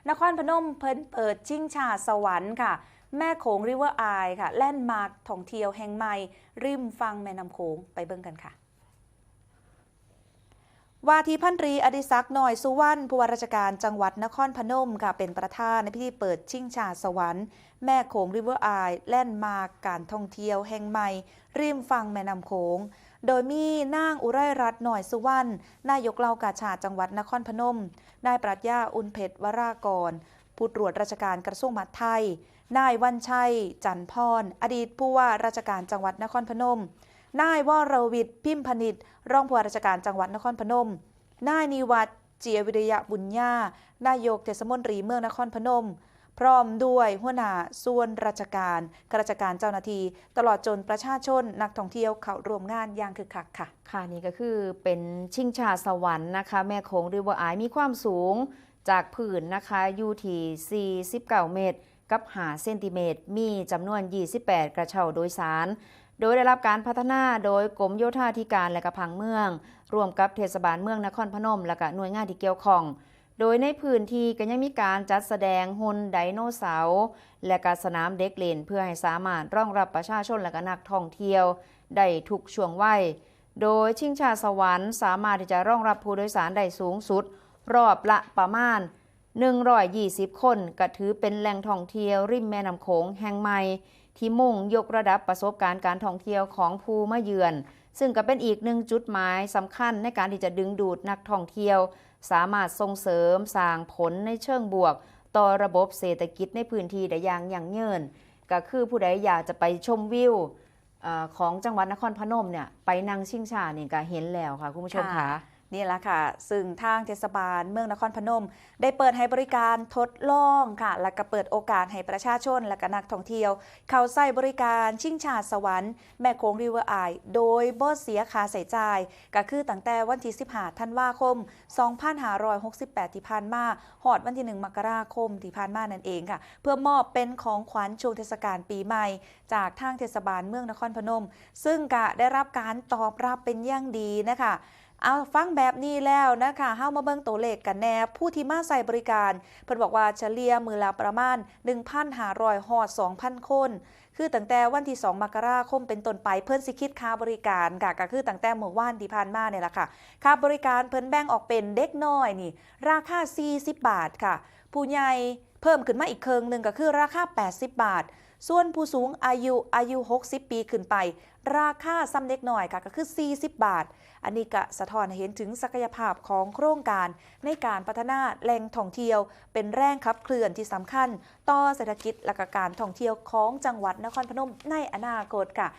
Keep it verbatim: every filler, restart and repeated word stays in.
นครพนมเพิ่นเปิดชิงช้าสวรรค์ค่ะ แม่โขง River Eye ค่ะ แลนด์มาร์คท่องเที่ยวแห่งใหม่ ริมฝั่งแม่น้ำโขง ไปเบิ่งกันค่ะ ว่าที่พันตรีอดิศักดิ์ น้อยสุวรรณ ผู้ว่าราชการจังหวัดนครพนมค่ะ เป็นประธานในพิธีเปิดชิงช้าสวรรค์ แม่โขง River Eye แลนด์มาร์คการท่องเที่ยวแห่งใหม่ ริมฝั่งแม่น้ำโขง โดยมีนางอุไรรัตน์ น้อยสุวรรณ นายกเหล่ากาชาดจังหวัดนครพนม นายปรัชญา อุ่นเพชรวรากร ผู้ตรวจราชการกระทรวงมหาดไทย นายวันชัย จันทร์พร อดีตผู้ว่าราชการจังหวัดนครพนม นายวรวิทย์ พิมพนิษฐ์ รองผู้ว่าราชการจังหวัดนครพนม นายนิวัฒน์ เจียวิริยะบุญญา นายกเทศมนตรีเมืองนครพนม พร้อมด้วยหัวหน้าส่วนราชการ ข้าราชการเจ้าหน้าที่ ตลอดจนประชาชนนักท่องเที่ยวเข้าร่วมงานอย่างคึกคักค่ะ ค่ะ นี่ก็คือเป็นชิงช้าสวรรค์นะคะ แม่โขง River Eye มีความสูงจากพื้นนะคะ อยู่ที่ สี่สิบเก้า เมตร กับ ห้า เซนติเมตร มีจำนวน ยี่สิบแปด กระเช้าโดยสาร โดยได้รับการพัฒนาโดยกรมโยธาธิการและกะผังเมือง ร่วมกับเทศบาลเมืองนครพนม และกะหน่วยงานที่เกี่ยวข้อง โดยในพื้นที่ก็ยังมีการจัดแสดงหุ่นไดโนเสาร์ และกะสนามเด็กเล่น เพื่อให้สามารถรองรับประชาชนและกะนักท่องเที่ยวได้ทุกช่วงวัย โดยชิงช้าสวรรค์สามารถที่จะรองรับผู้โดยสารได้สูงสุด รอบละประมาณ หนึ่งร้อยยี่สิบ คน ก็ถือเป็นแหล่งท่องเที่ยวริมแม่น้ำโขงแห่งใหม่ ที่มุ่งยกระดับประสบการณ์การท่องเที่ยวของผู้มาเยือน ซึ่งก็เป็นอีกหนึ่งจุดหมายสำคัญในการที่จะดึงดูดนักท่องเที่ยว สามารถส่งเสริมสร้างผลในเชิงบวก ต่อระบบเศรษฐกิจในพื้นที่ได้อย่างยั่งยืน ก็คือผู้ใดอยากจะไปชมวิว เอ่อ ของจังหวัดนครพนมเนี่ย ไปนั่งชิงช้านี่ก็เห็นแล้วค่ะ คุณผู้ชมค่ะ ค่ะ นี่แหละค่ะ ซึ่งทางเทศบาลเมืองนครพนม ได้เปิดให้บริการทดลองค่ะ และก็เปิดโอกาสให้ประชาชนและก็นักท่องเที่ยว เข้าใช้บริการชิงช้าสวรรค์ แม่โขง River Eye โดยบ่เสียค่าใช้จ่าย ก็คือตั้งแต่วันที่ สิบห้า ธันวาคม สองพันห้าร้อยหกสิบแปด ที่ผ่านมา ฮอดวันที่ หนึ่ง มกราคมที่ผ่านมานั่นเองค่ะ เพื่อมอบเป็นของขวัญช่วงเทศกาลปีใหม่ จากทางเทศบาลเมืองนครพนม ซึ่งก็ได้รับการตอบรับเป็นอย่างดีนะคะ เอาฟังแบบนี้แล้วนะคะ เฮามาเบิ่งตัวเลขกันแน่ ผู้ที่มาใช้บริการ เพิ่นบอกว่าเฉลี่ยมื้อละประมาณ หนึ่งพันห้าร้อย ฮอด สองพัน คน คือตั้งแต่วันที่ สอง มกราคมเป็นต้นไป เพิ่นสิคิดค่าบริการค่ะ ก็คือตั้งแต่มื้อวานที่ผ่านมาเนี่ยล่ะค่ะ ค่าบริการเพิ่นแบ่งออกเป็นเด็กน้อยนี่ ราคา สี่สิบ บาทค่ะ ผู้ใหญ่เพิ่มขึ้นมาอีกครึ่งหนึ่งก็คือราคา แปดสิบ บาท ส่วนผู้สูงอายุอายุ หกสิบ ปีขึ้นไป ราคาส่ำเด็กน้อยค่ะ ก็คือ สี่สิบ บาท อันนี้ก็สะท้อนให้เห็นถึงศักยภาพของโครงการในการพัฒนาแหล่งท่องเที่ยว เป็นแรงขับเคลื่อนที่สำคัญต่อเศรษฐกิจและก็การท่องเที่ยวของจังหวัดนครพนมในอนาคตค่ะ